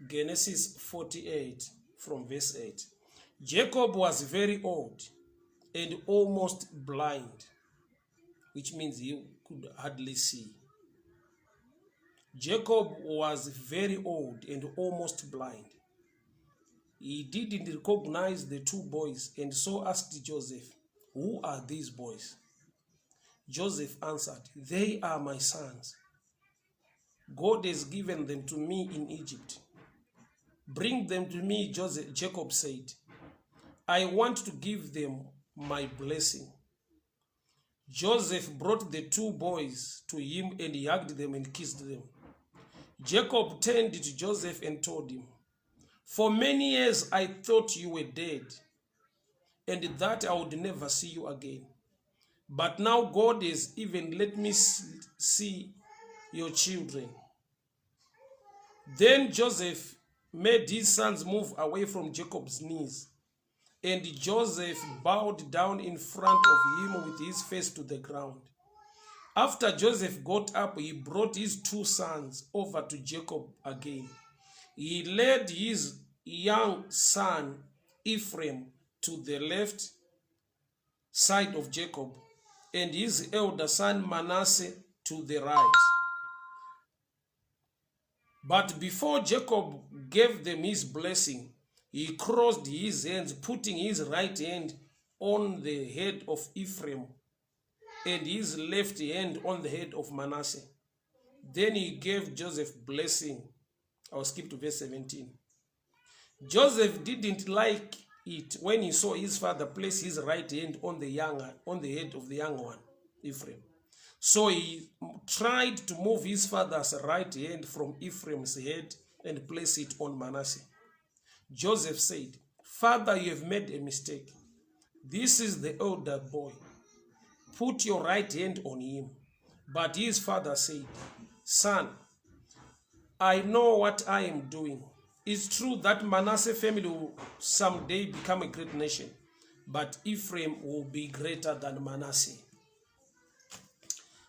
Genesis 48 from verse 8. Jacob was very old and almost blind, which means he could hardly see. Jacob was very old and almost blind. He didn't recognize the two boys and so asked Joseph, "Who are these boys?" Joseph answered, "They are my sons. God has given them to me in Egypt." "Bring them to me," Joseph, Jacob said. "I want to give them my blessing." Joseph brought the two boys to him and he hugged them and kissed them. Jacob turned to Joseph and told him, "For many years I thought you were dead and that I would never see you again. But now God has even let me see your children." Then Joseph made his sons move away from Jacob's knees, and Joseph bowed down in front of him with his face to the ground. After Joseph got up, he brought his two sons over to Jacob again. He led his young son Ephraim to the left side of Jacob and his elder son Manasseh to the right. But before Jacob gave them his blessing, he crossed his hands, putting his right hand on the head of Ephraim and his left hand on the head of Manasseh. Then he gave Joseph blessing. I'll skip to verse 17. Joseph didn't like it when he saw his father place his right hand on the head of the young one, Ephraim. So he tried to move his father's right hand from Ephraim's head and place it on Manasseh. Joseph said, "Father, you have made a mistake. This is the elder boy. Put your right hand on him." But his father said, "Son, I know what I am doing. It's true that Manasseh family will someday become a great nation, but Ephraim will be greater than Manasseh."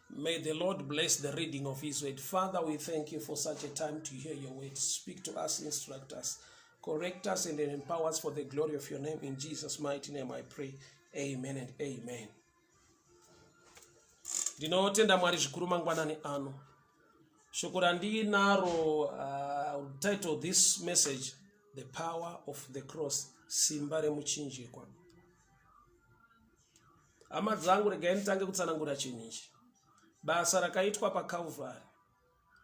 May the Lord bless the reading of His word. Father, we thank you for such a time to hear your word. Speak to us, instruct us, correct us, and empower us for the glory of your name. In Jesus' mighty name I pray. Amen and amen. Ndinotenda Mwari zvikuru mangwanani ano. Shoko randinaro, title this message, "The Power of the Cross", simba remuchinjikwa. Hama dzangu, regai nditange kutsanangura chinhu ichi. Basa rakaitwa paCalvary,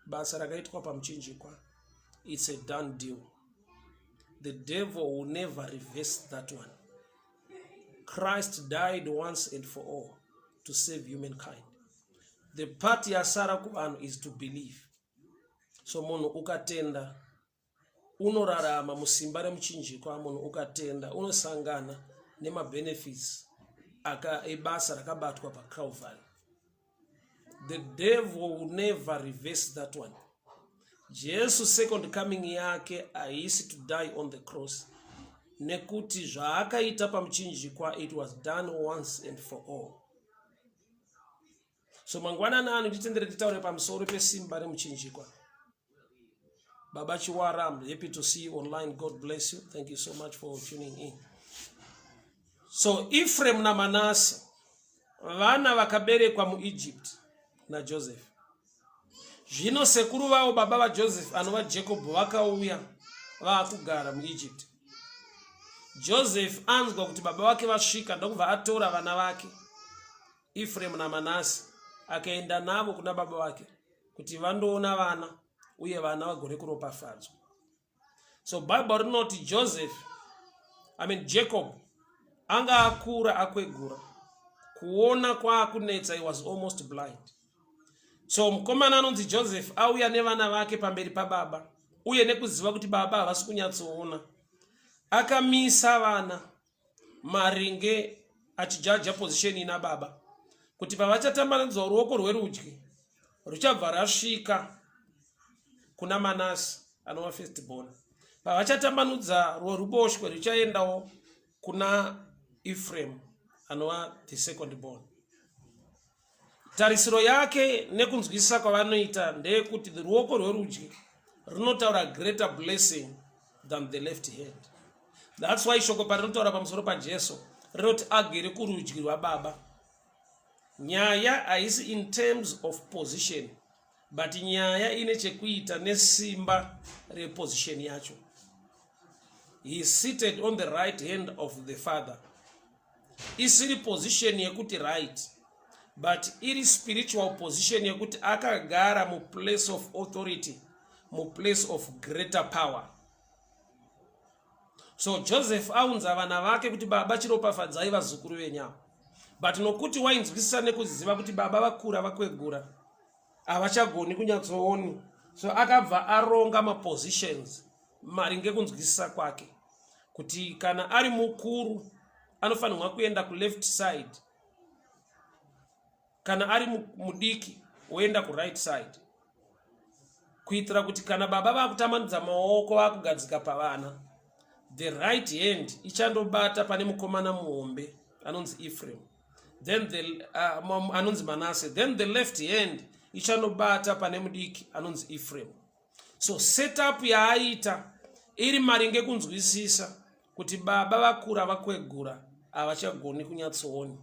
basa rakaitwa pamuchinjikwa, it's a done deal. The devil will never reverse that one. Christ died once and for all to save humankind. The part yasara kuvanhu is to believe. So munhu ukatenda, unorarama musimba remuchinjikwa. Munhu ukatenda, unosangana nemabenefits ebasa rakabatwa paCalvary. The devil will never reverse that one. Jesu second coming yake haisi to die on the cross, nekuti zvaakaita pamuchinjikwa, it was done once and for all. So mangwanani ano nditendere titaure pamusoro pesimba remuchinjikwa. Baba Chiwara, I'm happy to see you online. God bless you. Thank you so much for tuning in. So Ephraim naManase vana vakaberekwa muEgypt naJoseph. Zvino sekuru vavo, baba vaJoseph anova Jacob, vakauya vaakugara muEgypt. Joseph anzwa kuti baba vake vasvika, ndokubva atora vana vake Ephraim naManase, akaenda navo kuna baba vake kuti vandoona vana uye vana vagone kuropafadzwa. So Bible rinoti Joseph, I mean Jacob, anga akura, akwegura, kuona kwaakunetsa. He was almost blind. So mukomana anonzi Joseph auya nevana vake pamberi pababa, uye nekuziva kuti baba havasi kunyatsoona, akamisa vana maringe achijaja position ina baba, kuti pavachatambanudzwa ruoko rwerudyi ruchabva rasvika kuna Manasi anova first born, pavachatambanudza rweruboshwe ruchaendawo kuna Ephraim anova the second born. Tarisiro yake nekunzwisisa kwavanoita ndeyekuti ruoko rwerudyi rinotaura greater blessing than the left hand. That's why shoko parinotaura pamusoro paJesu rinoti agere kurudyi rwababa. Nyaya haisi in terms of position, but nyaya ine chekuita nesimba reposition yacho. He is seated on the right hand of the Father. Isiri position yekuti right, but iri spiritual position yekuti akagara muplace of authority, muplace of greater power. So Joseph aunza vana vake kuti baba chiropafadzai vazukuru venyama, but nokuti wainzwisisa nekuziva kuti baba vakura vakwegura havachagoni kunyatsooni, so akabva aronga mapositions maringe kunzwisisa kwake kuti kana ari mukuru anofanirwa kuenda kuleft side, kana ari mudiki woenda kuright side, kuitira kuti kana baba vakutambanudza maoko vakugadzika pavana, the right hand ichandobata pane mukomana muhombe anonzi Ephraim, then the anonzi Manasseh, then the left hand ichandobata pane mudiki anonzi Ephraim. So setup yaaita iri maringe kunzwisisa kuti baba vakura vakwegura havachagoni kunyatsooni.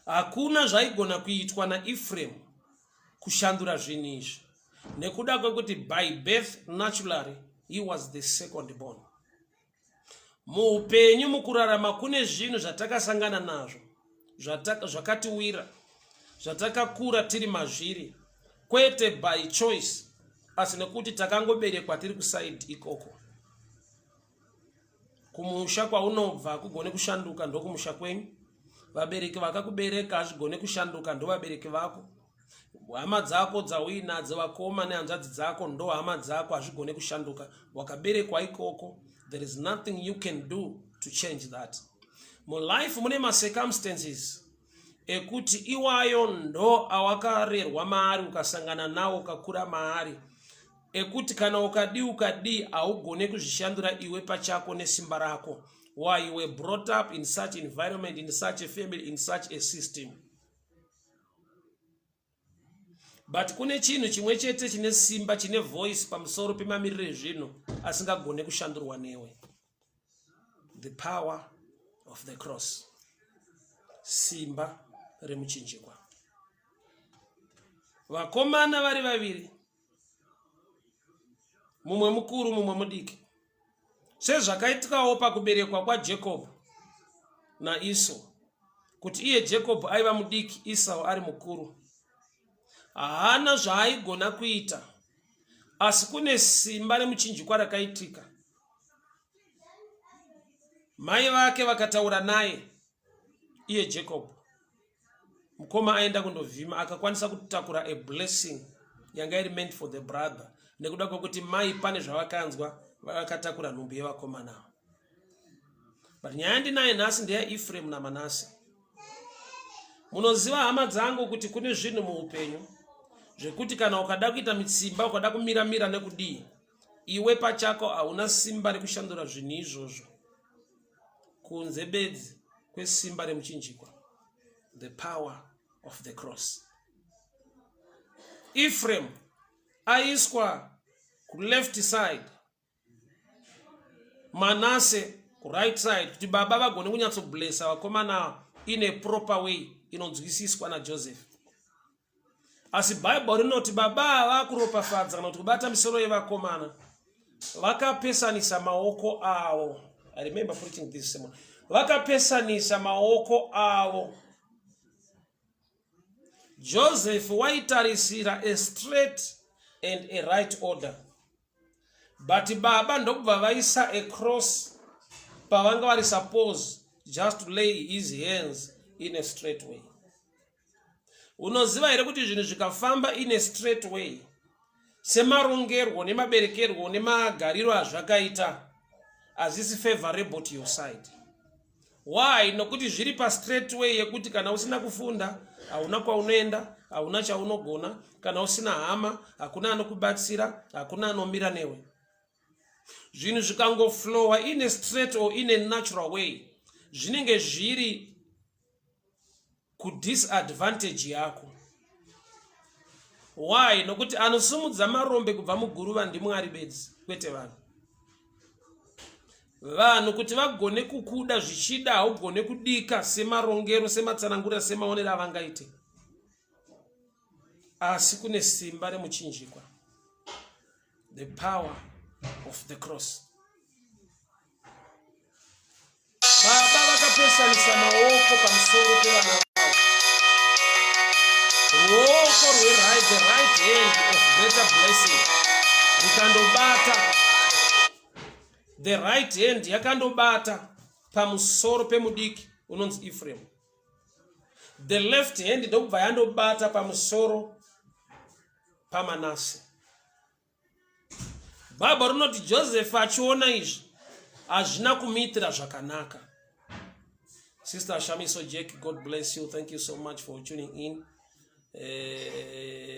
Hakuna zvaigona kuitwa naEphraim kushandura zvinhu izvi nekuda kwekuti by birth, naturally, he was the second born. Muupenyu, mukurarama, kune zvinhu zvatakasangana nazvo, zvakatiwira, zvatakakura tiri mazviri, kwete by choice, asi nekuti takangoberekwa tiri kuside ikoko. Kumusha kwaunobva kugone kushanduka, ndokumusha kwenyu. Vabereki vakakubereka hazvigone kushanduka, ndo vabereki vako. Hama dzako dzauinadzo, vakoma nehanzvadzi dzako, ndo hama dzako, hazvigone kushanduka. Wakaberekwa ikoko, there is nothing you can do to change that. Mulife mune macircumstances ekuti iwayo ndo awakarerwa maari, ukasangana nawo, ukakura maari, ekuti kana ukadii ukadii haugone kuzvishandura iwe pachako nesimba rako. Why? You were brought up in such environment, in such a family, in such a system. But kune chinhu chimwe chete chine simba, chine voice pamusoro pemamiriro ezvinhu asingagone kushandurwa newe: the power of the cross, simba remuchinjikwa. Vakomana vari vaviri, mumwe mukuru, mumwe mudiki, sezvakaitikawo pakuberekwa kwaJacob naEsau, kuti iye Jacob aiva mudiki, Esau ari mukuru. Haana zvaaigona kuita, asi kune simba remuchinjikwa rakaitika. Mai vake vakataura naye iye Jacob, mukoma aenda kundovhima, akakwanisa kutakura a blessing yanga iri meant for the brother nekuda kwekuti mai pane zvavakanzwa, vakatakura nhumbi yevakomana ava. But nyaya ndinaye nhasi ndeyaEphraim naManase. Munoziva, hama dzangu, kuti kune zvinhu muupenyu zvekuti kana ukada kuita mitsimba, ukada kumiramira nekudii, iwe pachako hauna simba rekushandura zvinhu izvozvo kunze bedzi kwesimba remuchinjikwa, the power of the cross. Ephraim aiswa kuleft side, Manase kuright side, kuti baba vagone kunyatsoblessa vakomana in a proper way inonzwisiswa naJoseph. Asi Bhaibheri rinoti baba ava kuropafadza kana kuti kubata misoro yevakomana, vakapesanisa maoko avo. I remember preaching this sermon. Vakapesanisa maoko avo. Joseph waitarisira a straight and a right order, but baba ndokubva vaisa a cross pavanga vari suppose just to lay his hands in a straight way. Unoziva here kuti zvinhu zvikafamba in a straight way, semarongerwo nemaberekerwo nemagariro azvakaita, hazvisi favorable to your side? Why? Nokuti zviri pastraight way yekuti kana usina kufunda hauna kwaunoenda, hauna chaunogona. Kana usina hama, hakuna anokubatsira, hakuna anomira newe. Zvinhu zvikangoflowa in a straight or in a natural way, zvinenge zviri kudisadvantage yako. Why? Nokuti anosumudza marombe kubva muguruva ndiMwari bedzi, kwete vanhu. Vanhu kuti vagone kukuda zvichida haugone kudika semarongero, sematsanangurira, semaonero avangaite. Asi kune simba remuchinjikwa. The power of the cross. Baba vakapesanisa maoko pamusoro pevana vavo. Ruoko rweright, the right hand of greater blessing rikandobata, the right hand yakandobata pamusoro pemudiki unonzi Ephraim. The left hand ndokubva yandobata pamusoro paManase. Bhaibheri rinoti Joseph achiona izvi hazvina kumuitira zvakanaka. Sister Shamiso Jack, God bless you. Thank you so much for tuning in.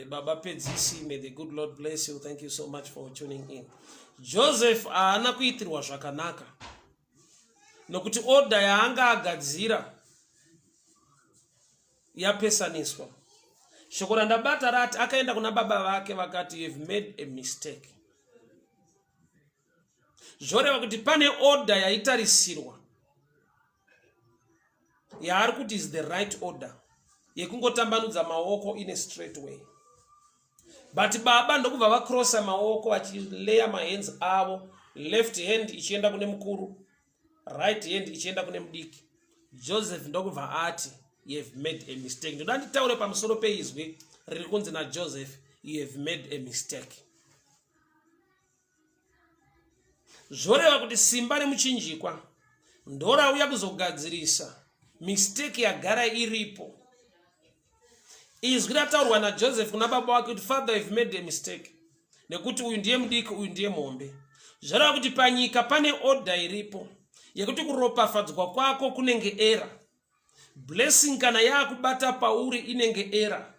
Baba Pedzisi, may the good Lord bless you. Thank you so much for tuning in. Joseph haana kuitirwa zvakanaka nokuti order yaanga agadzira yapesaniswa. Shoko randabata rati akaenda kuna baba vake vakati you have made a mistake. Zvoreva kuti pane order yaitarisirwa yaari kuti is the right order yekungotambanudza maoko in a straight way, but baba ndokubva vacrossa maoko vachileya mahands avo, left hand ichienda kune mukuru, right hand ichienda kune mudiki. Joseph ndokubva ati, "You have made a mistake." Ndoda nditaure pamusoro peizwi riri kunzi naJoseph, "You have made a mistake." Zvoreva kuti simba remuchinjikwa ndorauya kuzogadzirisa mistake yagara iripo. Izwi rataurwa naJoseph kuna baba wake kuti, "Father, have made a mistake," nekuti uyu ndiye mudiki, uyu ndiye muhombe. Zvareva kuti panyika pane order iripo yekuti kuropafadzwa kwako kunenge error. Blessing kana yaakubata pauri inenge error,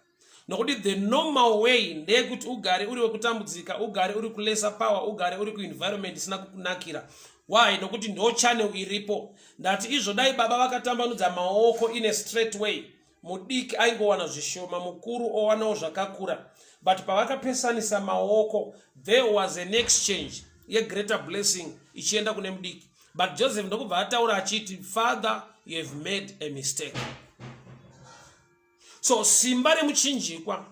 nokuti the normal way ndeyekuti ugare uri wekutambudzika, ugare uri kulesa power, ugare uri kuenvironment isina kukunakira. Why? Nokuti ndo channel iripo. Ndati izvo dai baba vakatambanudza maoko in a straight way, mudiki aingowana zvishoma, mukuru owanawo zvakakura. But pavakapesanisa maoko, there was an exchange yegreater blessing ichienda kune mudiki. But Joseph ndokubva ataura achiti, "Father, you have made a mistake." So simba remuchinjikwa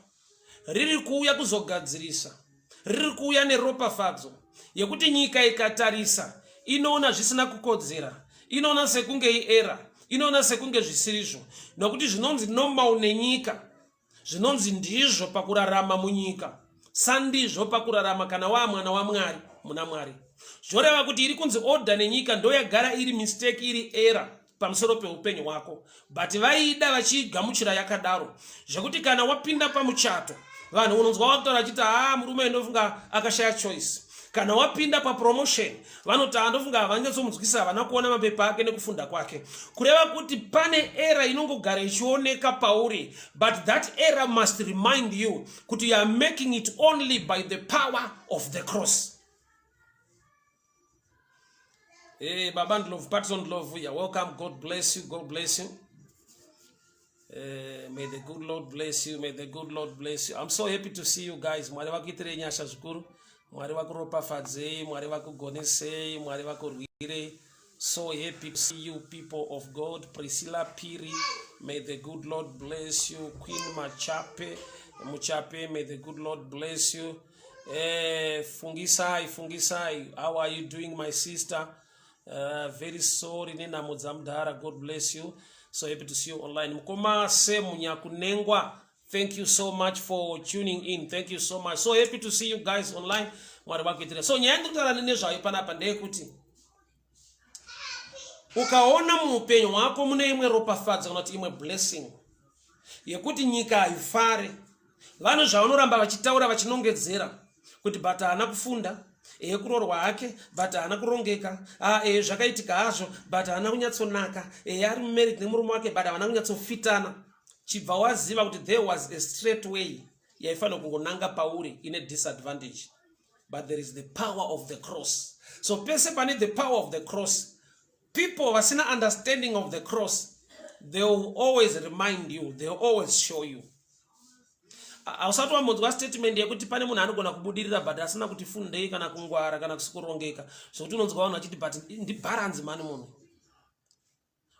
riri kuuya kuzogadzirisa, riri kuuya neropafadzo yekuti nyika ikatarisa inoona zvisina kukodzera, inoona sekunge ierror, inoona sekunge zvisirizvo, nokuti zvinonzi normal nenyika, zvinonzi ndizvo pakurarama munyika, sandizvo pakurarama kana waa mwana waMwari muna Mwari. Zvoreva kuti iri kunzi order nenyika ndo yagara iri mistake, iri error pamusoro peupenyu hwako, but vaida vachigamuchira yakadaro, zvekuti kana wapinda pamuchato, vanhu unonzwa vakutaura vachiti, "Haa, murume ndofunga akashaya choice." Kana wapinda papromotion, vanoti, "Handofunga havanyatsomunzwisa, havana kuona mapepa ake nekufunda kwake." Kureva kuti pane error inongogara ichioneka pauri, but that error must remind you kuti you are making it only by the power of the cross. Hey, Baba Ndlovu, Patson Ndlovu, you're welcome. God bless you. God bless you. May the good Lord bless you. May the good Lord bless you. I'm so happy to see you guys. Mwari vakuitirei nyasha zvikuru. Mwari vakuropafadzei, Mwari vakugonesei, Mwari vakurwirei. So happy to see you, people of God. Priscilla Piri, may the good Lord bless you. Queen Machape, Muchape, may the good Lord bless you. Fungisai, Fungisai, how are you doing, my sister? Very sorry nenhamo dzamudhara. God bless you. So happy to see you online. Mukoma Semunyakunengwa, thank you so much for tuning in. Thank you so much. So happy to see you guys online. Mwari vakuitire. So nyaya ndikutaura nezvayo panapa ndeyekuti ukaona muupenyu hwako mune imwe ropafadzo kana kuti imwe blessing yekuti nyika haifare, vanhu zvavanoramba vachitaura, vachinongedzera kuti, "But haana kufunda, eye kuroorwa hake, but haana kurongeka, eye zvakaitika hazvo, but haana kunyatsonaka, eye ari mumarriage nemurume wake, but havana kunyatsofitana," chibva waziva kuti there was a straight way yaifanira kungonanga pauri ine disadvantage, but there is the power of the cross. So pese pane the power of the cross, people vasina understanding of the cross, they will always remind you, they will always show you. Hausati wambonzwa statement yekuti pane munhu anogona kubudirira but asina kuti fundei kana kungwara kana kusikurongeka, zvokuti unonzwa vanhu vachiti, "But ndibharanzi mani munhu."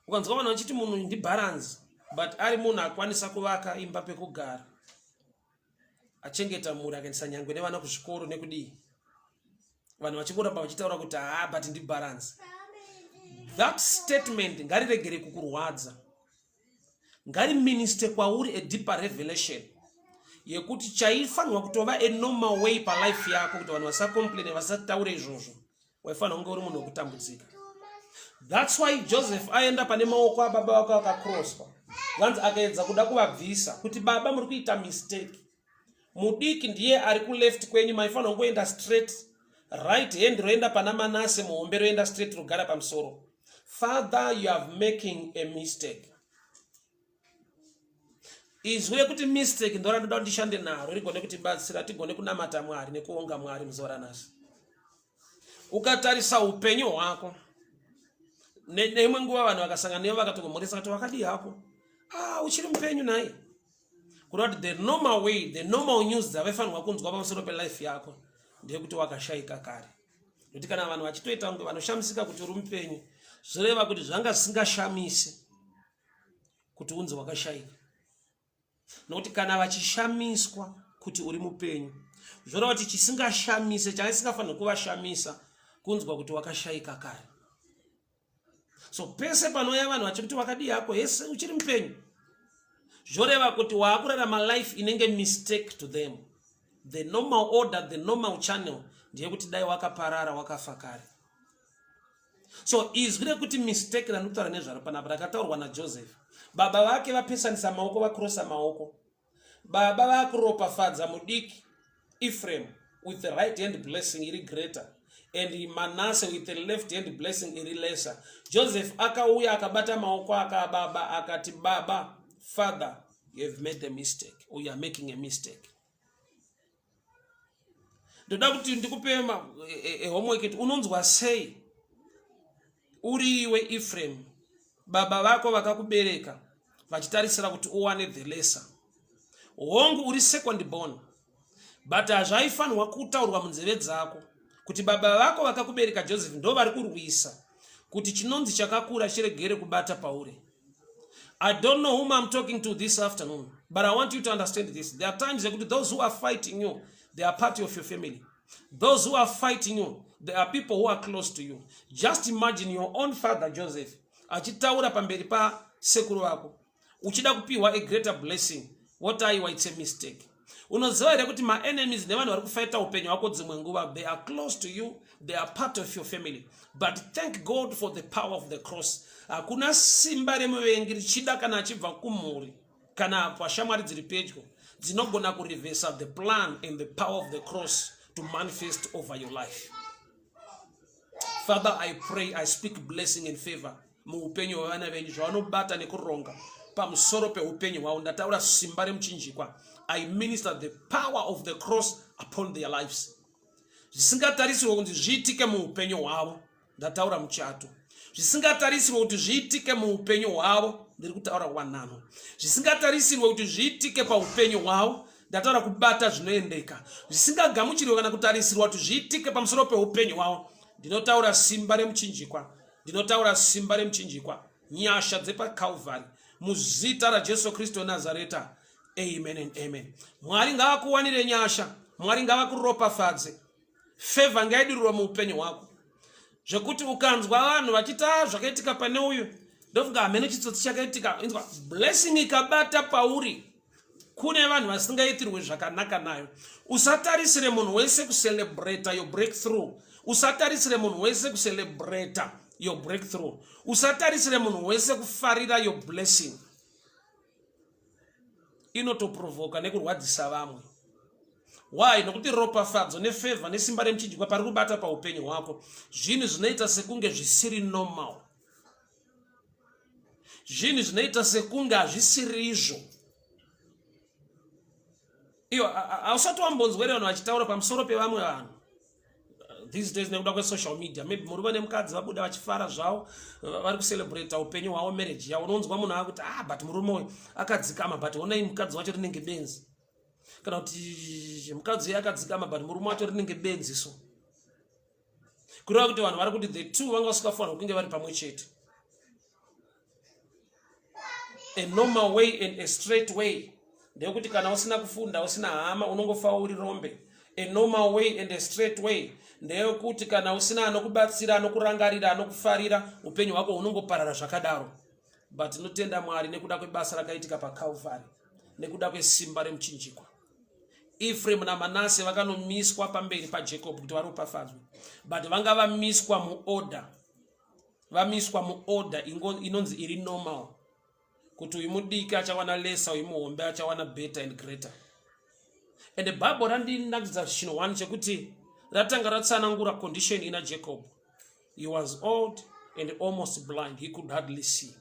Ukanzwa vanhu vachiti munhu ndibharanzi, but ari munhu akwanisa kuvaka imba pekugara, achengeta mhuri, akaendesa nyangwe nevana kuzvikoro nekudii, vanhu vachingoramba vachitaura kuti, "Ha, but ndibharanzi." That statement ngariregere kukurwadza, ngariminister kwauri a deeper revelation yekuti chaifanirwa kutova a normal way palife yako kuti vanhu vasacomplaine, vasataure izvozvo, waifanira kunge uri munhu wekutambudzika. That's why Joseph aenda pane maoko ababa vake akacrosswa, vanzi akaedza kuda kuvabvisa kuti, "Baba, muri kuita mistake. Mudiki ndiye ari kuleft kwenyu, maifanira kungoenda straight. Right hand roenda pana Manase, muhombe roenda straight, rogara pamusoro. Father, you have making a mistake." Izwi rekuti mistake ndo randoda kuti ndishande naro, rigone kutibatsira tigone kunamata Mwari nekuonga Mwari muzuva ranhasi. Ukatarisa upenyu hwako, neimwe nguva vanhu vakasangana nevo vakatokumhoresa kuti, "Wakadii hako? Ah, uchiri mupenyu nhai?" Kureva kuti the normal way, the normal news dzavaifanirwa kunzwa pamusoro pelife yako ndeyekuti wakashayika kare. Nokuti kana vanhu vachitoita kunge vanoshamisika kuti uri mupenyu, zvoreva kuti zvanga zvisingashamisi kuti unzi wakashayika. Nokuti kana vachishamiswa kuti uri mupenyu, zvoreva kuti chisingashamise, changa chisingafaniri kuvashamisa, kunzwa kuti wakashayika kare. So pese panouya vanhu vachikuti, "Wakadii hako? Hese, uchiri mupenyu?" zvoreva kuti waakurarama life inenge mistake to them. The normal order, the normal channel ndeyekuti dai wakaparara, wakafa kare. So izwi rekuti mistake randikutaura nezvaro panapa rakataurwa naJoseph. Baba vake vapesanisa maoko, vacrossa maoko, baba vakuropafadza mudiki Ephraim with the right hand blessing iri greater and Manasse with the left hand blessing iri lesser. Joseph akauya, akabata maoko akababa, akati, "Baba, father, you have made a mistake or you are making a mistake." Ndoda kuti ndikupe homework kuti unonzwa sei uri iwe Ephraim, baba vako vakakubereka vachitarisira kuti uwane the lesser. Hongu, uri second born, but hazvaifanirwa kutaurwa munzeve dzako kuti baba vako vakakubereka, Joseph, ndo vari kurwisa kuti chinonzi chakakura chiregere kubata pauri. I don't know whom I'm talking to this afternoon, but I want you to understand this. There are times yekuti those who are fighting you, they are part of your family. Those who are fighting you, they are people who are close to you. Just imagine your own father Joseph achitaura pamberi pasekuru vako uchida kupiwa a greater blessing, what aiwa, it's a mistake. Unoziva here kuti maenemies nevanhu vari kufighta upenyu hwako dzimwe nguva they are close to you, they are part of your family? But thank God for the power of the cross. Hakuna simba remuvengi, richida kana achibva kumhuri kana pashamwari dziri pedyo, dzinogona kureversa the plan and the power of the cross to manifest over your life. Father, I pray, I speak blessing and favor muupenyu hwevana venyu, zvavanobata nekuronga pamusoro peupenyu hwavo. Ndataura simba remuchinjikwa. I minister the power of the cross upon their lives. Zvisingatarisirwe kunzi zviitike muupenyu hwavo, ndataura muchato. Zvisingatarisirwe kuti zviitike muupenyu hwavo, ndiri kutaura wanano. Zvisingatarisirwe kuti zviitike paupenyu hwavo, ndataura kubata zvinoendeka. Zvisingagamuchirwe kana kutarisirwa kuti zviitike pamusoro peupenyu hwavo, ndinotaura simba remuchinjikwa, ndinotaura simba remuchinjikwa, nyasha dzepaCalvary, muzita raJesu Kristu weNazareta. Amen and amen. Mwari ngavakuwanire nyasha, Mwari ngavakuropafadze. Favor ngaidirurwe muupenyu hwako, zvekuti ukanzwa vanhu vachiti, "A, zvakaitika pane uyu, ndofunga hamene chitsotsi chakaitika." Inzwa, blessing ikabata pauri, kune vanhu vasingaitirwe zvakanaka nayo. Usatarisire munhu wese kucelebrata your breakthrough. Usatarisire munhu wese kucelebrata your breakthrough. Usatarisire munhu wese kufarira your blessing. Inotoprovoka nekurwadzisa vamwe. Why? Nokuti ropafadzo nefavor nesimba remuchinjikwa pari kubata paupenyu hwako, zvinhu zvinoita sekunge zvisiri normal, zvinhu zvinoita sekunge hazvisirizvo. Iyo hausati wambonzwere vanhu vachitaura pamusoro pevamwe vanhu these days nekuda kwesocial media? Maybe murume nemukadzi vabuda vachifara zvavo, vari kucelebrata upenyu hwavo, marriage yavo. Unonzwa munhu akuti, "Ah, but murume uyu akadzikama, but onai mukadzi wacho, rinenge benzi." Kana kuti mukadzi uye akadzikama but murume wacho rinenge benzi so. Kureva kuti vanhu vari kuti the two vanga vasingafanirwa kunge vari pamwe chete. A normal way and a straight way ndeyekuti kana usina kufunda usina hama unongofa uri rombe. A normal way and a straight way ndeyekuti kana usina anokubatsira, anokurangarira, anokufarira, upenyu hwako hunongoparara zvakadaro. But tinotenda Mwari nekuda kwebasa rakaitika paCalvary, nekuda kwesimba remuchinjikwa. Ephraim naManase vakanomiswa pamberi paJacob kuti varopafadzwe, but vanga vamiswa muorder, vamiswa muorder inonzi iri normal, kuti uyu mudiki achawana lesser, uyu muhombe achawana better and greater. And Bible randinakidza chinhu one chekuti ratanga ratsanangura condition ina Jacob. He was old and almost blind, he could hardly see.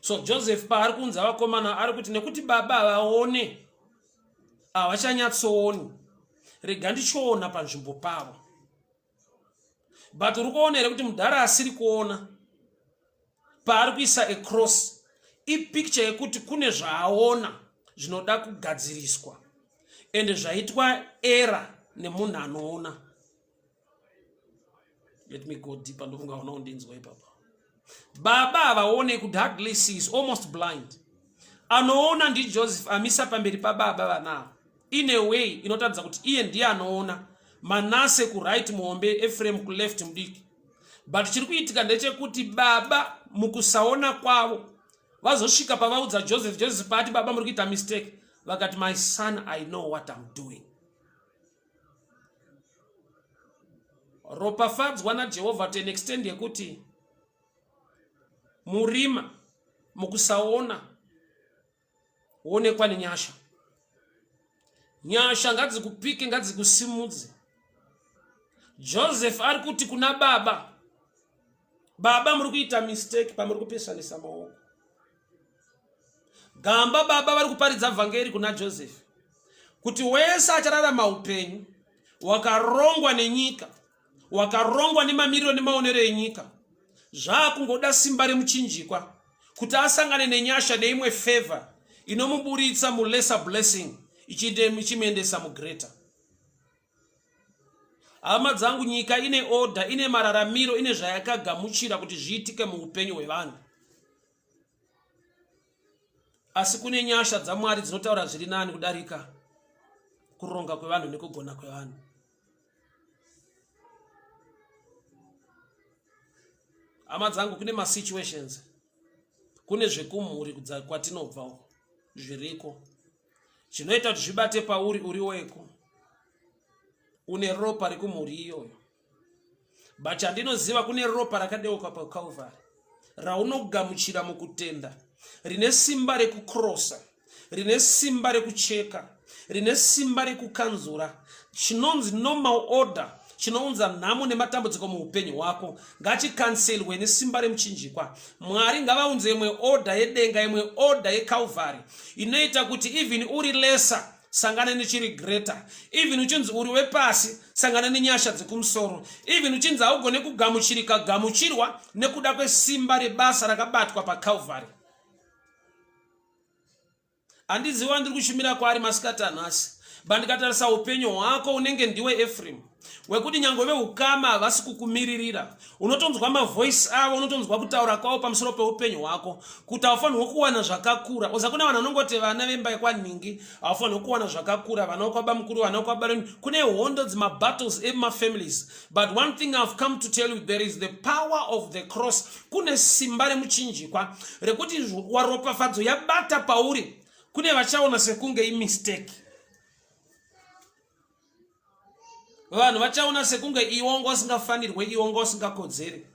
So Joseph paari kuunza vakomana ari kuti nekuti baba havaone, havachanyatsooni, rega ndichiona panzvimbo pavo. But uri kuona here kuti mudhara asiri kuona paari kuisa a cross ipicture yekuti kune zvaaona zvinoda kugadziriswa ende zvaitwa era nemunhu anoona. Let me go deeper, ndofunga hauna kundinzwa ipapa. Baba havaone, could hardly see, is almost blind. Anoona ndiJoseph amisa pamberi pababa vana ava in a way inotaridza kuti iye ndiye anoona. Manase kuright muhombe, Ephraim kuleft mudiki. But chiri kuitika ndechekuti baba mukusaona kwavo vazosvika pavaudza Joseph, Joseph paati baba muri kuita mistake, vakati my son, I know what I'm doing. Ropafadzwa naJehovha to an extent yekuti murima mukusaona wonekwa nenyasha. Nyasha ngadzikupike, ngadzikusimudze. Joseph ari kuti kuna baba, baba muri kuita mistake pamuri kupesanisa maoko. Gamba baba vari kuparidza vhangeri kuna Joseph kuti wese achararama upenyu wakarongwa nenyika, wakarongwa nemamiriro nemaonero enyika, zvaakungoda simba remuchinjikwa kuti asangane nenyasha neimwe favor inomuburitsa mulesser blessing ichimuendesa mugreater. Hama dzangu, nyika ine order, ine mararamiro, ine zvayakagamuchira kuti zviitike muupenyu hwevanhu. Asi kune nyasha dzaMwari dzinotaura zviri nani kudarika kuronga kwevanhu nekugona kwevanhu. Hama dzangu, kune masituations, kune zvekumhuri kwatinobva uko zviriko zvinoita kuti zvibate pauri uri weko, une ropa rekumhuri iyoyo. But chandinoziva, kune ropa rakadeuka paCalvary raunogamuchira mukutenda, rine simba rekukrosa, rine simba rekucheka, rine simba rekukanzura chinonzi normal order chinounza nhamo nematambudziko muupenyu hwako. Ngachikanselwe nesimba remuchinjikwa. Mwari ngavaunze imwe order yedenga, imwe order yeCalvary inoita kuti even uri lesser sangana nechiri greater, even uchinzi uri wepasi sangana nenyasha dzekumusoro, even uchinzi haugone kugamuchirika, gamuchirwa nekuda kwesimba rebasa rakabatwa paCalvary. Handizivi wandiri kushumira kwaari masikati anhasi, but ndikatarisa upenyu hwako unenge ndiwe Ephraim, wekuti nyange veukama havasi kukumiririra. Unotonzwa mavoice avo, unotonzwa kutaura kwavo pamusoro peupenyu hwako kuti haufanirwa kuwana zvakakura. Oza kune vanhu vanongoti vana vemba yekwanhingi haufanirwa kuwana zvakakura, vana vekwabamukuru, vana vekwabareni. Kune hondo dzemabattles emumafamilies. But one thing I've come to tell you, there is the power of the cross. Kune simba remuchinjikwa rekuti waropafadzo yabata pauri, kune vachaona sekunge imistake. Vanhu vachaona sekunge iwe wanga usingafanirwe, iwe wanga usingakodzeri,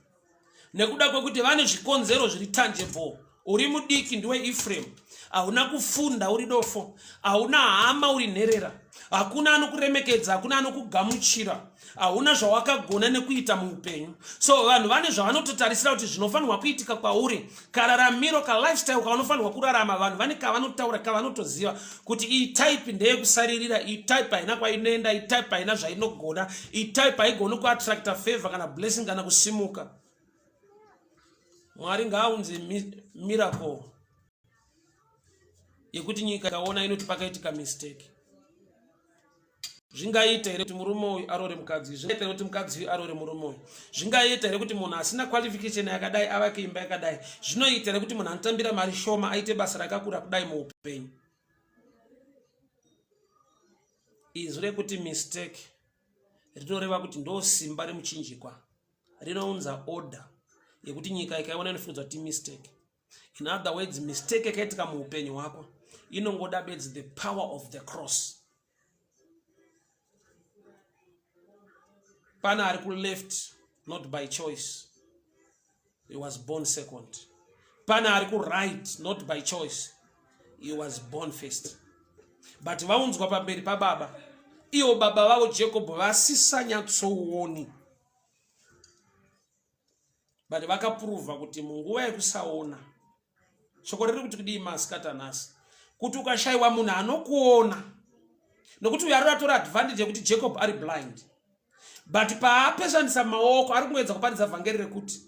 nekuda kwekuti vane zvikonzero zviri tangible. Uri mudiki, ndiwe Ephraim, hauna kufunda, uri dofo, hauna hama, uri nherera, hakuna anokuremekedza, hakuna anokugamuchira, hauna zvawakagona nekuita muupenyu. So vanhu vane zvavanototarisira kuti zvinofanirwa kuitika kwauri, kararamiro, kalifestyle kaunofanirwa kurarama. Vanhu vane kavanotaura, kavanotoziva kuti iyi type ndeyekusaririra, iyi type haina kwainoenda, iyi type haina zvainogona, iyi type haigoni kuattracta favor kana blessing kana kusimuka. Mwari ngaaunze miracle. Yekuti nyika ikaona inoti pakaitika mistake. Zvingaita here kuti murume uyu arore mukadzi? Zvingaita here kuti mukadzi uyu arore murume uyu? Zvingaita here kuti munhu asina qualification yakadai avake imba yakadai? Zvinoita here kuti munhu anotambira mari shoma aite basa rakakura kudai muupenyu? Izwi rekuti mistake rinoreva kuti ndo simba remuchinjikwa rinounza order yekuti nyika ikaiona inofungidzwa kuti mistake. In other words, mistake yakaitika muupenyu hwako inongoda bedzi the power of the cross. Pana ari kuleft not by choice, he was born second. Pana ari kuright not by choice, he was born first. But vaunzwa pamberi pababa, ivo baba vavo Jacob vasisanyatsooni, but vakapuruvha kuti munguva yekusaona. Shoko riri kuti kudii masikati anhasi? Kuti ukashayiwa munhu anokuona, nokuti uyo ari atora advantage yekuti Jacob ari blind, but paapesanisa maoko ari kungoedza kuparidza vhangeri rekuti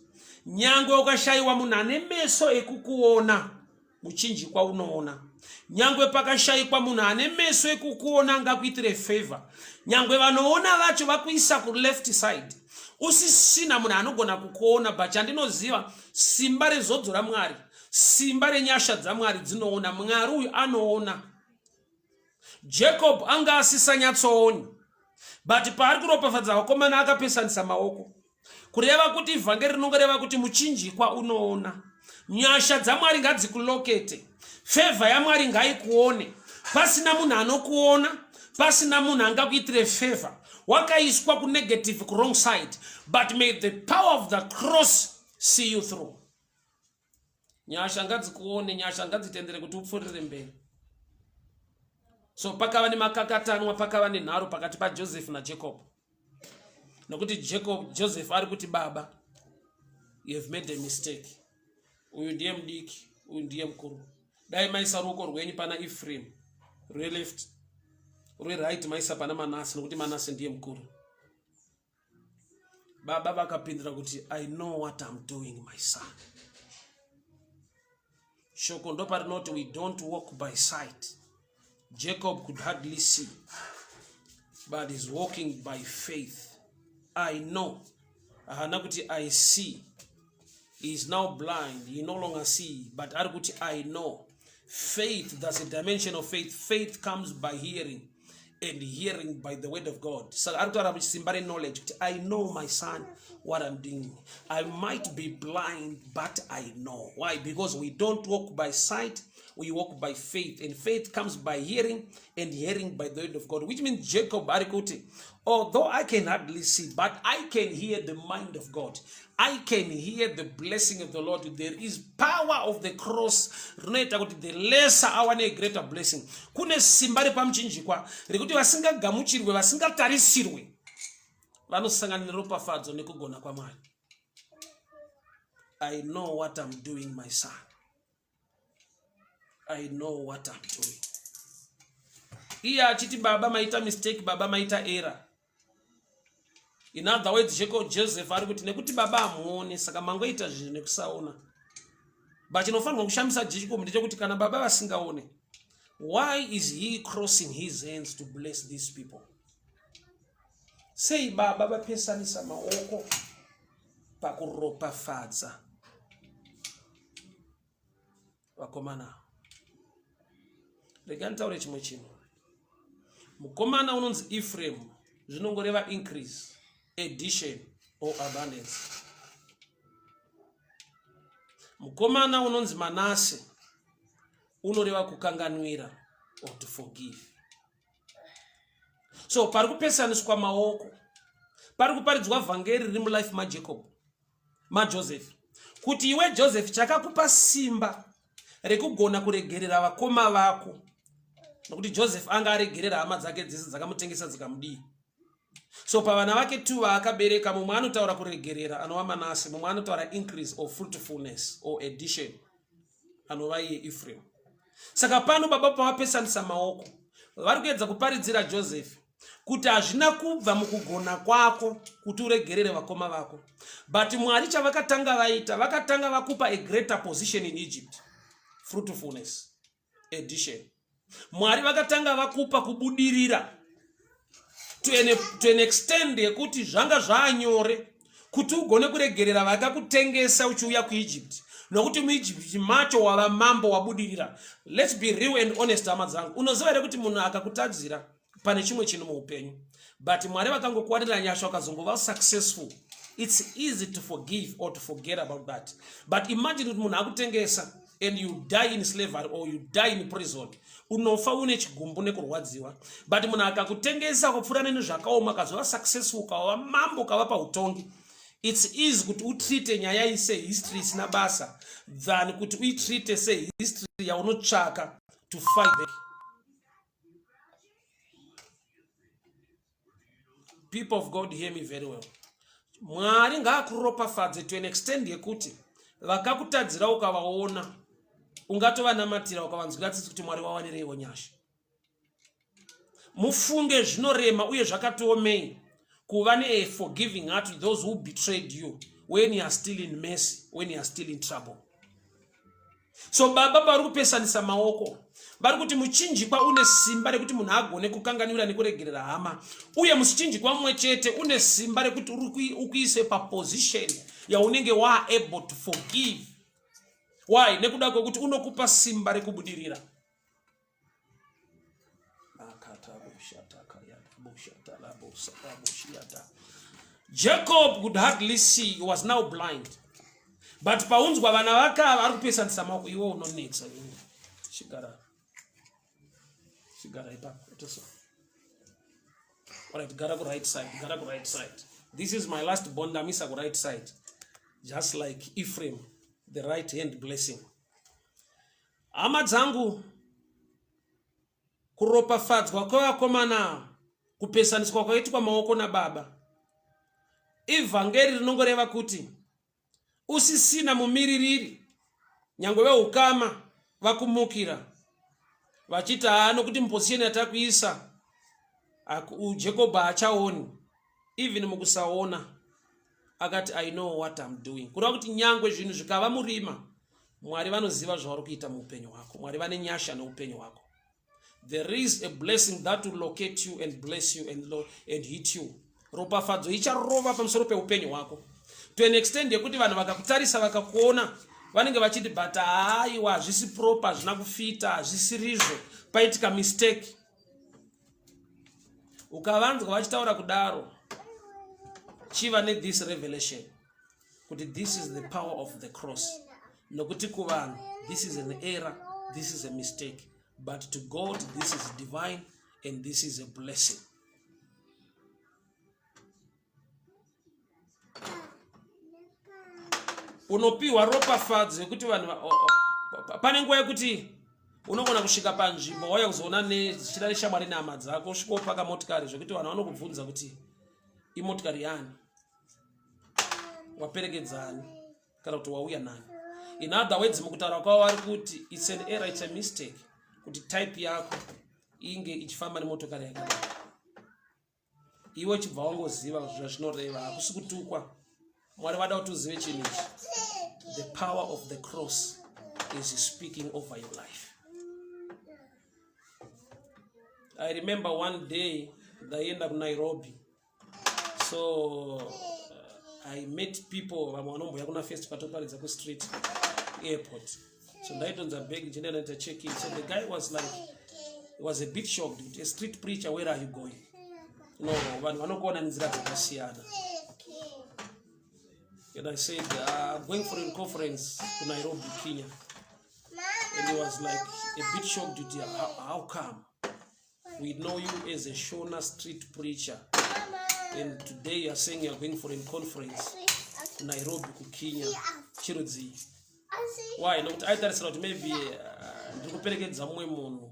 nyangwe ukashayiwa munhu ane meso ekukuona, muchinjikwa unoona. Nyangwe pakashayikwa munhu ane meso ekukuona angakuitire favor, nyangwe vanoona vacho vakuisa kuleft side, usisina munhu anogona kukuona, but chandinoziva, simba rezodzo raMwari, simba renyasha dzaMwari dzinoona. Mwari uyu anoona. Jacob anga asisanyatsooni, but paari kuropafadza vakomana akapesanisa maoko, kureva kuti vhangeri rinongoreva kuti muchinjikwa unoona. Nyasha dzaMwari ngadzikulokete, fevha yaMwari ngaikuone. Pasina munhu anokuona, pasina munhu angakuitire fevha, wakaiswa kunegative, kuwrong side, but may the power of the cross see you through. Nyasha ngadzikuone, nyasha ngadzitendere kuti upfuurire mberi. So pakava nemakakatanwa, pakava nenharo pakati paJoseph naJacob, nokuti Jacob, Joseph ari kuti, baba, you have made a mistake. Uyu ndiye mudiki, uyu ndiye mukuru. Dai maisa ruoko rwenyu pana Ephraim rweleft, rweright maisa pana Manase, nokuti Manase ndiye mukuru. Baba vakapindura kuti, I know what I'm doing, my son. Shoko ndoparinoti we don't walk by sight. Jacob could hardly see, but is walking by faith. I know, haana kuti I see. He is now blind, he no longer see, but ari kuti I know. Faith, that's a dimension of faith. Faith comes by hearing, and hearing by the word of God. Saka ari kutaura simba reknowledge kuti, I know, my son, what I'm doing. I might be blind, but I know. Why? Because we don't walk by sight, we walk by faith, and faith comes by hearing, and hearing by the word of God, which means Jacob ari kuti, although I can hardly see, but I can hear the mind of God. I can hear the blessing of the Lord. There is power of the cross rinoita kuti the lesser awane a greater blessing. Kune simba repamuchinjikwa rekuti vasingagamuchirwe, vasingatarisirwe, vanosangana neropafadzo nekugona kwaMwari. I know what I'm doing, my son. I know what I'm doing. Iye achiti, baba, maita mistake, baba, maita error. In other words, Jacob, Joseph ari kuti nekuti baba hamuoni, saka mangoita zvinhu nekusaona. But chinofanirwa kushamisa Jacob ndechekuti kana baba vasingaone, why is he crossing his hands to bless these people? Sei baba vapesanisa maoko pakuropafadza vakomana? Rega nditaure chimwe chinhu. Mukomana unonzi Ephraim zvinongoreva increase, addition or abundance. Mukomana unonzi Manase unoreva kukanganwira or to forgive. So pari kupesaniswa maoko, pari kuparidzwa vhangeri riri mulife maJacob, maJoseph, kuti iwe Joseph, chakakupa simba rekugona kuregerera vakoma vako, nokuti Joseph anga aregerera hama dzake dzese dzakamutengesa, dzikamudii. So pavana vake tu vaakabereka, mumwe anotaura kuregerera, anova Manase, mumwe anotaura increase or fruitfulness or addition, anova iye Ephraim. Saka pano baba pavapesanisa maoko, vari kuedza kuparidzira Joseph kuti hazvina kubva mukugona kwako kuti uregerere vakoma vako, but Mwari chavakatanga vaita, vakatanga vakupa a greater position in Egypt, fruitfulness. Edition. Mwari vakatanga vakupa kubudirira to an extent yekuti zvanga zvaanyore kuti ugone kuregerera vakakutengesa uchiuya kuEgypt, nokuti muEgypt macho wava mambo, wabudirira. Let's be real and honest, hama dzangu. Unoziva here kuti munhu akakutadzira pane chimwe chinhu muupenyu, but Mwari vakangokuwanira nyasha, ukazongova successful, it's easy to forgive or to forget about that? But imagine kuti munhu akutengesa and you die in slavery or you die in prison, unofa une chigumbu nekurwadziwa. But munhu akakutengesa kupfuura neni zvakaoma, akazova successful, ukava mambo, ukava pautongi, it's easy kuti utreate nyaya iyi sehistory isina basa than kuti uitreate sehistory yaunotsvaka to fight back. People of God, hear me very well. Mwari ngaakuropafadze to an extent yekuti vakakutadzira ukavaona ungatovanamatira, ukavanzwira tsitsi kuti Mwari wawanireiwo nyasha. Mufunge, zvinorema uye zvakatiomei kuva neforgiving heart to those who betrayed you when you are still in mercy, when you are still in trouble. So baba vari kupesanisa maoko, vari kuti muchinjikwa une simba rekuti munhu agone kukanganwira nekuregerera hama, uye muchinjikwa mumwe chete une simba rekuti ukuise paposition yaunenge waable to forgive. Why? Nekuda kwekuti unokupa simba rekubudirira. Jacob could hardly see, he was now blind, but paunzwa vana vakava ari kupesanisa maoko. Iwe unonetsa, chigara, chigara ipapo. Itoso. Alright, gara ku right side, gara ku right side. This is my last bond. Ndamisa ku right side, just like Ephraim, the right hand blessing. Hama dzangu, kuropafadzwa kwevakomana, kupesaniswa kwaitwa maoko nababa, ivhangeri rinongoreva kuti usisina mumiririri, nyange veukama vakumukira vachiti haa, nokuti muposition yatakuisa Jacob haachaoni. Even mukusaona akati, "I know what I'm doing." Kureva kuti nyangwe zvinhu zvikava murima, Mwari vanoziva zvavari kuita muupenyu hwako. Mwari vane nyasha neupenyu hwako. There is a blessing that will locate you and bless you and hit you. Ropafadzo icharova pamusoro peupenyu hwako to an extent yekuti vanhu vakakutarisa, vakakuona, vanenge vachiti, "But haiwa, hazvisi proper, hazvina kufita, hazvisirizvo, paitika mistake." Ukavanzwa vachitaura kudaro, chiva nethis revelation kuti this is the power of the cross, nokuti kuvanhu this is an error, this is a mistake, but to God this is divine and this is a blessing. Unopiwa ropafadzo yekuti vanhu pane nguva yekuti unogona kusvika panzvimbo, wauya kuzoona zvichida neshamwari nehama dzako, usvika wopaka motikari zvekuti vanhu vanokubvunza kuti imotikari yani, waperekedzani, kana kuti wauya nani. In other words, mukutaura kwavo vari kuti it's an error, it's a mistake kuti type yako inge ichifamba nemotokari yakadai. Iwe chibva wangoziva zvazvinoreva. Hakusi kutukwa. Mwari vada kuti uzive chinhu ichi: the power of the cross is speaking over your life. I remember one day ndaienda kuNairobi, so I met people, vamwe vanomboya kuna First patoparidza kustreet airport. So ndaitonza bag ndichienda ndaita check in. So the guy was like, he was a bit shocked kuti, "A street preacher, where are you going?" No, vanhu vanokuona nenzira dzakasiyana. And I said, "I'm going for a conference to Nairobi, Kenya." And he was like a bit shocked kuti, How come we know you as a Shona street preacher and today you are saying you are going for a conference to Nairobi, kuKenya? Chirudzii?" Why? Nokuti aitarisira kuti maybe ndiri kuperekedza mumwe munhu,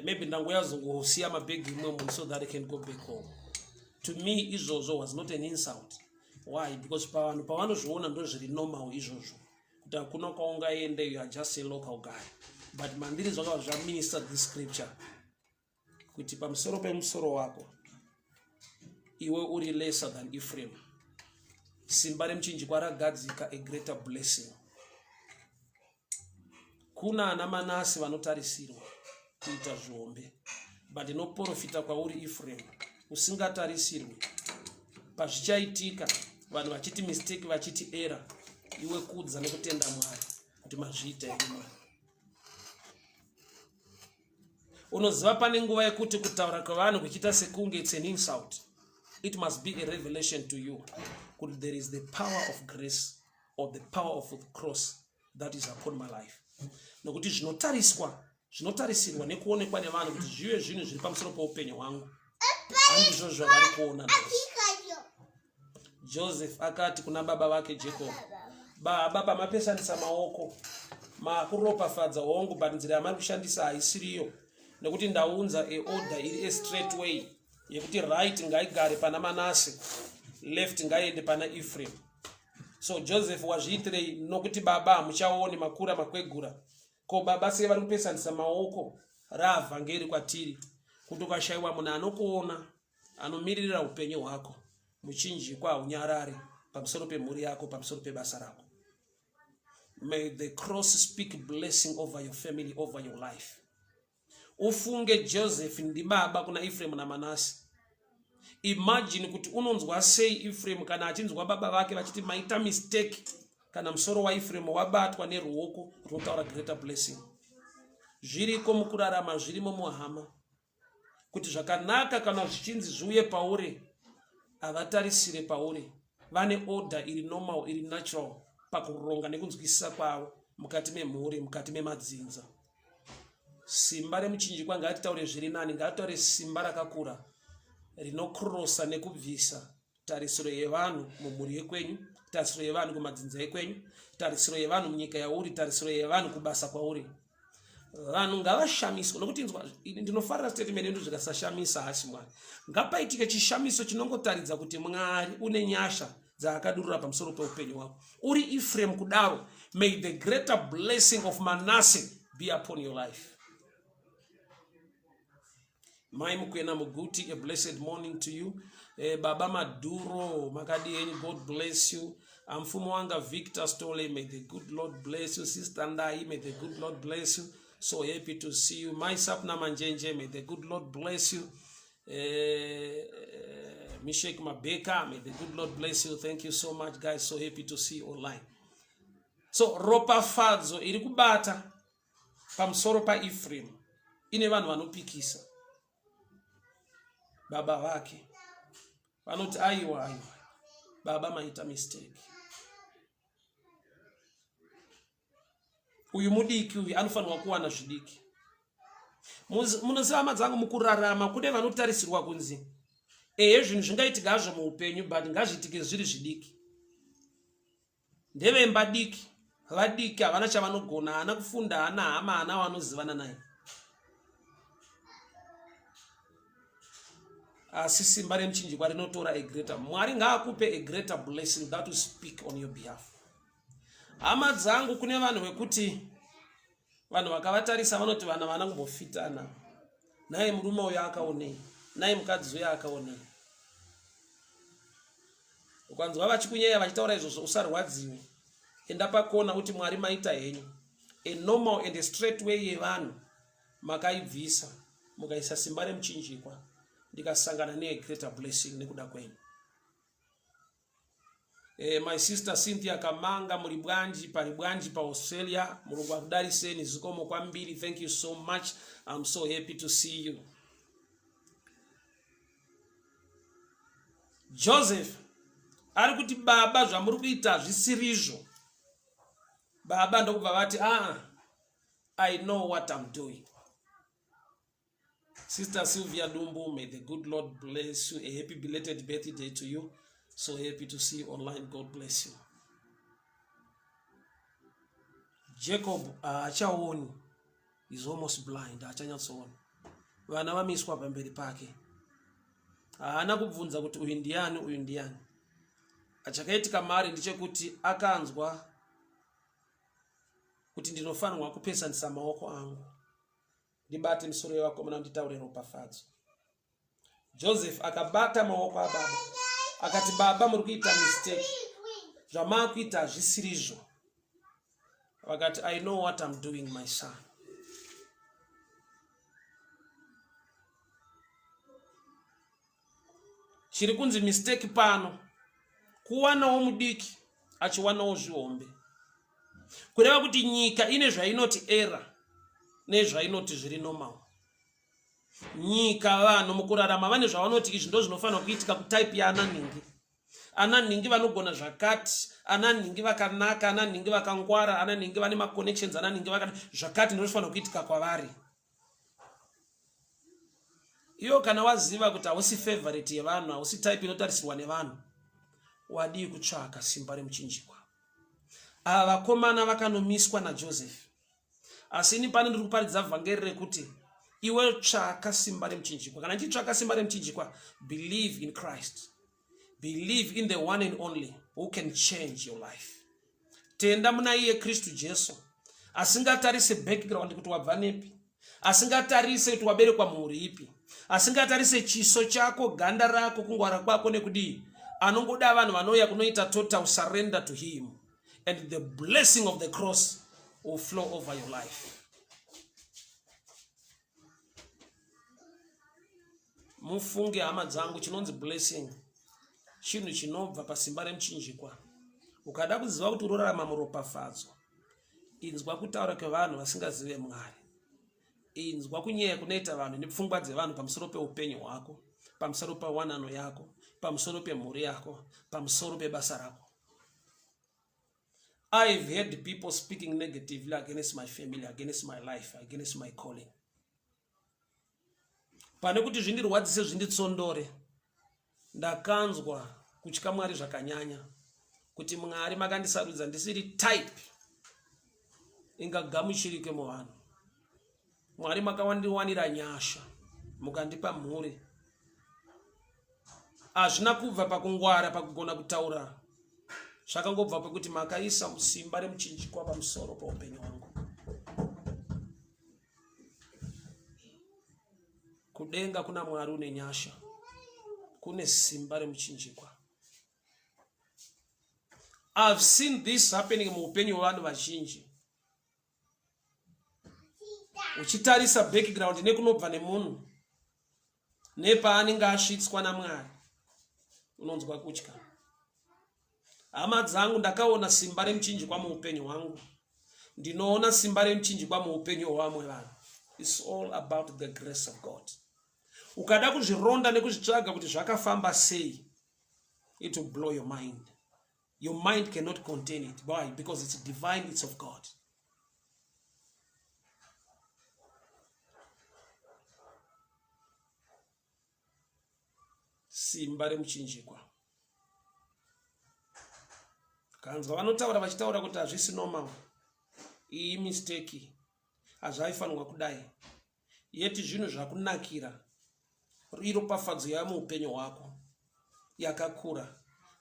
maybe ndanguya zongosiya mabhegi mumwe munhu so that I can go back home. To me izvozvo was not an insult. Why? Because pavanhu pavanozviona ndo zviri normal izvozvo, kuti hakuna kwaungaende, you are just a local guy. But mandiri zvakava zvaminister this scripture kuti pamusoro pemusoro wako, iwe uri lesser than Ephraim, simba remuchinjikwa ragadzika a greater blessing. Kuna ana Manase vanotarisirwa kuita zvihombe, but ndinoprofita kwauri Ephraim usingatarisirwi. Pazvichaitika vanhu vachiti mistake, vachiti error, iwe kudza nekutenda Mwari kuti mazviita imi Mwari. Unoziva pane nguva yekuti kutaura kwevanhu kuchiita sekunge it's an insult. It must be a revelation to you kuti there is the power of grace or the power of the cross that is upon my life. Nokuti zvinotariswa zvinotarisirwa nekuonekwa nevanhu kuti zvive zvinhu zviri pamusoro peupenyu hwangu handizvo zvavari kuona nhasi. Joseph akati kuna baba vake Jacob, baba pamapesanisa maoko makuropafadza hongu, but nzira yamari kushandisa haisiriyo nekuti ndaunza eorder iri a straight way yekuti right ngaigare pana Manase, left ngaiende pana Ephraim. So Joseph wazviitirei? Nokuti baba hamuchaoni, makura makwegura. Ko baba sei vari kupesanisa maoko? Raavhangeri kwatiri kuti ukashayiwa munhu anokuona anomiririra upenyu hwako, muchinjikwa haunyarare pamusoro pemhuri yako, pamusoro pebasa rako. May the cross speak blessing over your family, over your life. Ufunge Joseph ndibaba kuna Ephraim naManase. Imagine kuti unonzwa sei Ephraim kana achinzwa baba vake vachiti maita mistake, kana musoro waEphraim wabatwa neruoko runotaura greater blessing. Zviriko mukurarama, zvirimo muhama, kuti zvakanaka kana zvichinzi zviuye pauri havatarisire pauri, vane order iri normal, iri natural pakuronga nekunzwisisa kwavo mukati memhuri, mukati memadzinza. Simba remuchinjikwa, ngatitaure zviri nani, ngatitaure simba rakakura rinokrosa nekubvisa tarisiro yevanhu mumhuri yekwenyu, tarisiro yevanhu kumadzinza ekwenyu, tarisiro yevanhu munyika yauri, tarisiro yevanhu kubasa kwauri. Vanhu ngavashamiswe nokuti inzwa, ndinofarira statement yedu, zvikasashamisa hasi Mwari. Ngapaitike chishamiso chinongotaridza kuti Mwari une nyasha dzaakadurura pamusoro peupenyu hwako. Uri Ephraim kudaro, may the greater blessing of Manasseh be upon your life. Mai Mukwena Muguti, a blessed morning to you. Baba Maduro, makadi henyu, God bless you. Amfumo wanga Victor Stole, may the good Lord bless you. Sister Ndai, may the good Lord bless you. So happy to see you. Mai Sapna Manjenje, may the good Lord bless you. Mishek Mabeka, may the good Lord bless you. Thank you so much, guys. So happy to see you online. So ropafadzo iri kubata pamusoro paEphraim ine vanhu vanopikisa. Baba vake vanoti aiwa, aiwa baba maita mistake, uyu mudiki uyu anofanirwa kuwana zvidiki. Munoziva hama dzangu, mukurarama kune vanotarisirwa kunzi ehe zvinhu zvingaitika hazvo muupenyu, but ngazviitike zviri zvidiki. Ndevemba diki, vadiki, havana chavanogona, haana kufunda, haana hama, haana wanozivana naye, asi simba remuchinjikwa rinotora a greater. Mwari ngaakupe a greater blessing that will speak on your behalf. Hama dzangu, kune vanhu vekuti vanhu vakavatarisa vanoti vana vana kumbofitana naye, murume uyo akaonei naye, mukadzi uyo akaonei. Ukanzwa vachikunyeya vachitaura izvozvo, usarwadziwe, enda pakona uti Mwari maita henyu, a normal and a straight way yevanhu makaibvisa mukaisa simba remuchinjikwa, ndikasangana negreater blessing nekuda kwenyu. My sister Cynthia Kamanga, muri bwanji? Pari bwanji paAustralia? Mulungu akudariseni, zikomo kwambiri. Thank you so much, I'm so happy to see you. Joseph ari kuti baba zvamuri kuita hazvisirizvo. Baba ndokubva vati ah, I know what I'm doing. Sister Sylvia Dumbu, may the good Lord bless you. A happy belated birthday to you. So happy to see you online. God bless you. Jacob haachaoni, is almost blind, haachanyatsoona. Vana vamiswa pamberi pake, haana kubvunza kuti uyu ndiani, uyu ndiani. Chakaitika mari ndechekuti akanzwa kuti ndinofanirwa kupesanisa maoko angu ndibate misoro yevakomana nditaure ropafadzo. Joseph akabata maoko ababa akati baba muri kuita mistake, zvamaakuita hazvisirizvo. Vakati, I know what I'm doing, my son. Chiri kunzi mistake pano kuwanawo mudiki achiwanawo zvihombe. Kureva kuti nyika ine zvainoti error nezvainoti zviri normal. Nyika vanhu mukurarama vane zvavanoti izvi ndozvinofanira kuitika kutype yaana nhingi. Ana nhingi vanogona zvakati, ana nhingi vakanaka, ana nhingi vakangwara, ana nhingi vane maconnections, ana nhingi vakati zvakati ndozvinofanira kuitika kwavari. Iyo kana waziva kuti hausi favorite yevanhu, hausi type inotarisirwa nevanhu, wadii kutsvaka simba remuchinjikwa? Ava vakomana vakanomiswa naJoseph. Asi ini pano ndiri kuparidza vhangeri rekuti iwe tsvaka simba remuchinjikwa. Kana ndichitsvaka simba remuchinjikwa, believe in Christ. Believe in the one and only who can change your life. Tenda muna iye Kristu Jesu asingatarise background kuti wabva nepi, asingatarise kuti waberekwa mhuri ipi, asingatarise chiso chako, ganda rako, kungwara kwako nekudii. Anongoda vanhu vanouya kunoita total surrender to him and the blessing of the cross will flow over your life. Mufunge hama dzangu, chinonzi blessing chinhu chinobva pasimba remuchinjikwa. Ukada kuziva kuti urorarama muropafadzo, inzwa kutaura kwevanhu vasingazive Mwari. Inzwa kunyeya kunoita vanhu nepfungwa dzevanhu pamusoro peupenyu hwako, pamusoro pawanano yako, pamusoro pemhuri yako, pamusoro pebasa rako. I've heard people speaking negatively against my family, against my life, against my calling. Pane kuti zvindirwadzise zvinditsondore, ndakanzwa kutya Mwari zvakanyanya kuti Mwari makandisarudza ndisiri type ingagamuchirike muvanhu. Mwari makawandiwanira nyasha mukandipa mhuri. Hazvina kubva pakungwara pakugona kutaura, zvakangobva pekuti makaisa musimba remuchinjikwa pamusoro peupenyu hwangu. Kudenga kuna Mwari une nyasha, kune simba remuchinjikwa. I've seen this happening muupenyu hwevanhu vazhinji. Uchitarisa background nekunobva nemunhu nepaanenge asvitswa naMwari, unonzwa kutya. Hama dzangu, ndakaona simba remuchinjikwa muupenyu hwangu. Ndinoona simba remuchinjikwa muupenyu hwevamwe vanhu. It's all about the grace of God. Ukada kuzvironda nekuzvitsvaga kuti zvakafamba sei, it will blow your mind. Your mind cannot contain it. Why? Because it's divine, it's of God. Simba remuchinjikwa. Kanzwa vanotaura vachitaura kuti hazvisi normal. Iyi mistake. Hazvaifanirwa kudai. Yeti zvinhu zvakunakira. Iropafadzo yava muupenyu hwako yakakura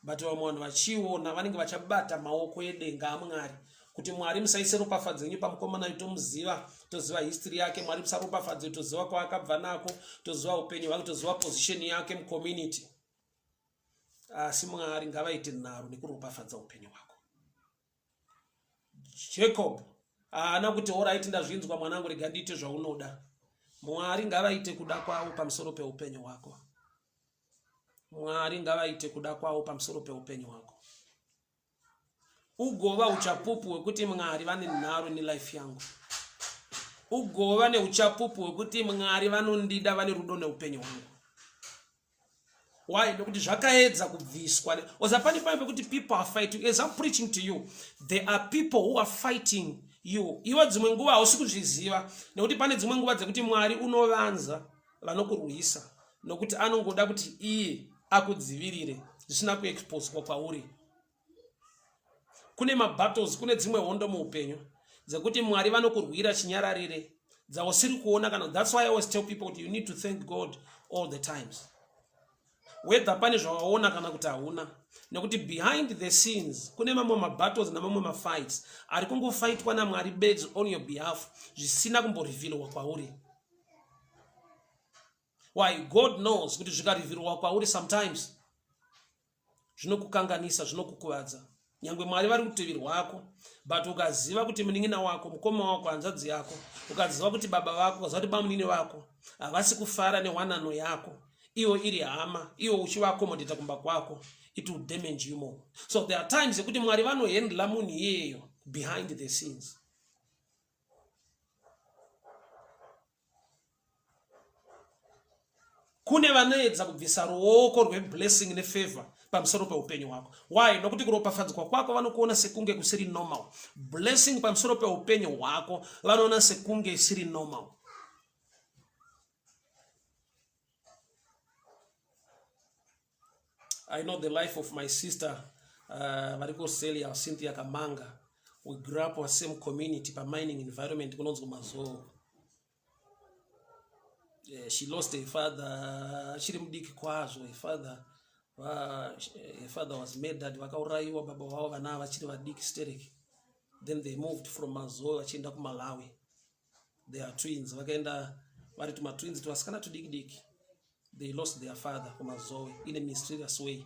but vamwe vanhu vachiiona vanenge vachabata maoko edenga amwari kuti mwari musaise ropafadzo yenyu pamukomana uyu tomuziva toziva history yake mwari musaropafadzo toziva kwaakabva nako toziva upenyu hwake toziva position yake mucommunity asi mwari ngavaite nharo nekuropafadza upenyu hwako Jacob haana kuti horaiti ndazvinzwa mwanangu rega ndiite zvaunoda. Mwari ngavaite kuda kwavo pamusoro peupenyu hwako. Mwari ngavaite kuda kwavo pamusoro peupenyu hwako. Ugova uchapupu hwekuti Mwari vane nharo nelife yangu. Ugova neuchapupu hwekuti Mwari vanondida vane rudo neupenyu hwangu. Why? Nokuti zvakaedza kubviswa. Oza pane pane pekuti people are fighting. As I'm preaching to you, there are people who are fighting you. Iwe dzimwe nguva hausi kuzviziva nekuti pane dzimwe nguva dzekuti Mwari unovanza vanokurwisa nokuti anongoda kuti iye akudzivirire zvisina kuexposwa kwauri. Kune mabattles, kune dzimwe hondo muupenyu dzekuti Mwari vanokurwira chinyararire dzausiri kuona kana. That's why I always tell people you need to thank God all the times, whether pane zvawaona kana kuti hauna, nekuti behind the scenes kune mamwe mabattles namamwe mafights ari kungofaitwa naMwari bedzi on your behalf zvisina kumborevealwa kwauri. Why? God knows kuti zvikarevealwa kwauri sometimes zvinokukanganisa, zvinokukuvadza. Nyangwe Mwari vari rutivi rwako, but ukaziva kuti munin'ina wako, mukoma wako, hanzvadzi yako, ukaziva kuti baba vako, ukaziva kuti bamunini vako havasi kufara newanano yako, iwo iri hama, iwo uchivaaccommodata kumba kwako, it will damage you more. So there are times yekuti Mwari vanohandla munhu iyeyo behind the scenes. Kune vanoedza kubvisa ruoko rweblessing nefavor pamusoro peupenyu hwako. Why? Nokuti kuropafadzwa kwako vanokuona sekunge kusiri normal. Blessing pamusoro peupenyu hwako vanoona sekunge isiri normal. I know the life of my sister vari kuAustralia, Cynthia Kamanga. We grew up our same community pamining environment kunonzi kuMazoo. She lost her father achiri mudiki kwazvo. Her father was murdered, vakaurayiwa baba vavo vana vachiri vadiki stereki. Then they moved from Mazoe vachienda kuMalawi. They are twins, vakaenda vari tumatwins tuvasikana tudiki diki. They lost their father kuMazoe in a mysterious way.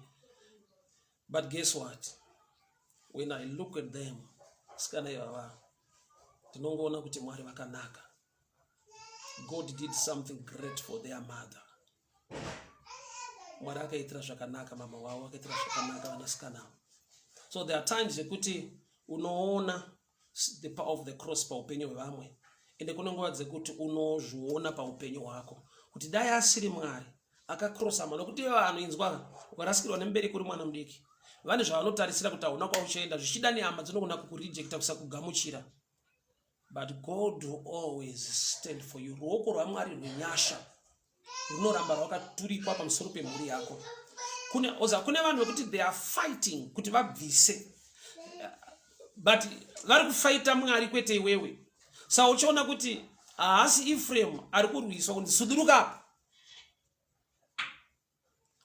But guess what? When I look at them, sikana ivava, ndinongoona kuti Mwari vakanaka. God did something great for their mother. Mwari akaitira zvakanaka mama wavo, akaitira zvakanaka vanasikana. So there are times yekuti unoona the power of the cross paupenyu hwevamwe, ende kune nguva dzekuti unozviona paupenyu hwako kuti dai asiri Mwari akakrosa mwana. Nokuti vanhu inzwa, ukarasikirwa nemubereki uri mwana mudiki, vane zvavanotarisira kuti hauna kwauchaenda, zvichida nehama dzinogona kukurejecta, kusakugamuchira. But God will always stand for you. Ruoko rwaMwari rwenyasha runoramba rwakaturikwa pamusoro pemhuri yako. Kune oza kune vanhu vekuti they are fighting kuti vabvise, but vari kufaita Mwari kwete iwewe. Saka uchiona kuti haasi Ephraim ari kurwiswa kunzi suduruka apa.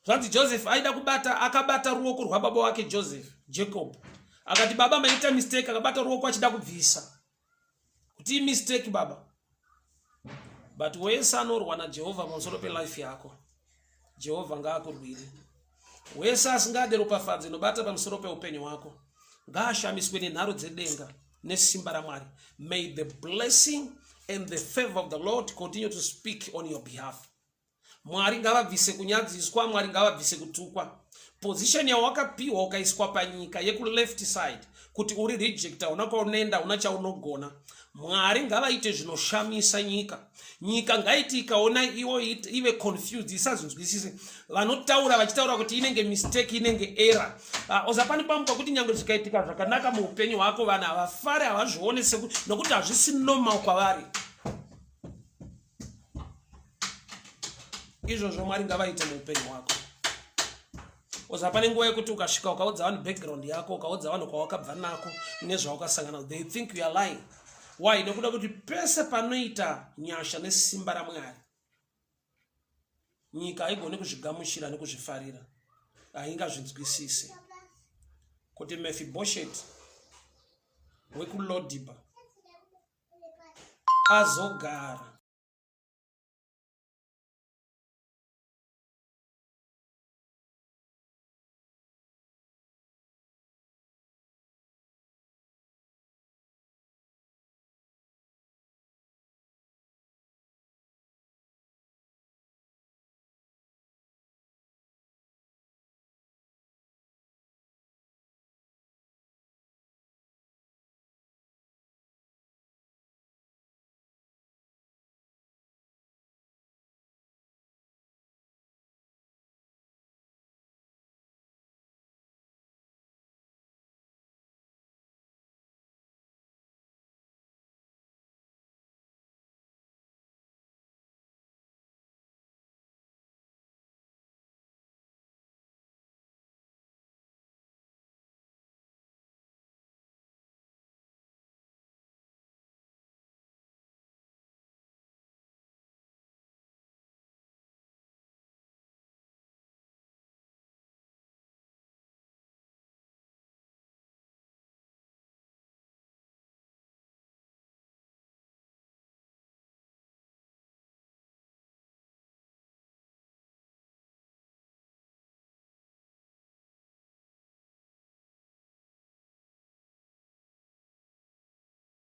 Zvanzi Joseph aida kubata, akabata ruoko rwababa wake Joseph, Jacob, akati baba maita mistake. Akabata ruoko achida kubvisa kuti imistake baba. But wese anorwa naJehovha pamusoro pelife yako, Jehovha ngaakurwire. Wese asingade ropafadzo inobata pamusoro peupenyu hwako ngaashamiswe nenharo dzedenga nesimba raMwari. May the blessing and the favor of the Lord continue to speak on your behalf. Mwari ngavabvise kunyadziswa, Mwari ngavabvise kutukwa. Position yawakapiwa ukaiswa panyika yekuleft side kuti uri rejecta, una kwaunoenda, una chaunogona, Mwari ngavaite zvinoshamisa nyika. Nyika ngaiti ikaona iwo ive confused, isazvinzwisise. Vanotaura vachitaura kuti inenge mistake, inenge error. Oza pane pamwe pakuti nyange zvikaitika zvakanaka muupenyu hwako, vanhu havafari, havazvione nokuti hazvisi normal kwavari. Izvozvo Mwari ngavaite muupenyu hwako. Oza pane nguva yekuti ukasvika ukaudza vanhu background yako, ukaudza vanhu kwawakabva nako nezvawakasangana, they think you are lying. Why? Nekuda kuti pese panoita nyasha nesimba raMwari, nyika haigoni kuzvigamuchira nekuzvifarira, haingazvinzwisise. Kuti Mefiboshet wekuLodhiba azogara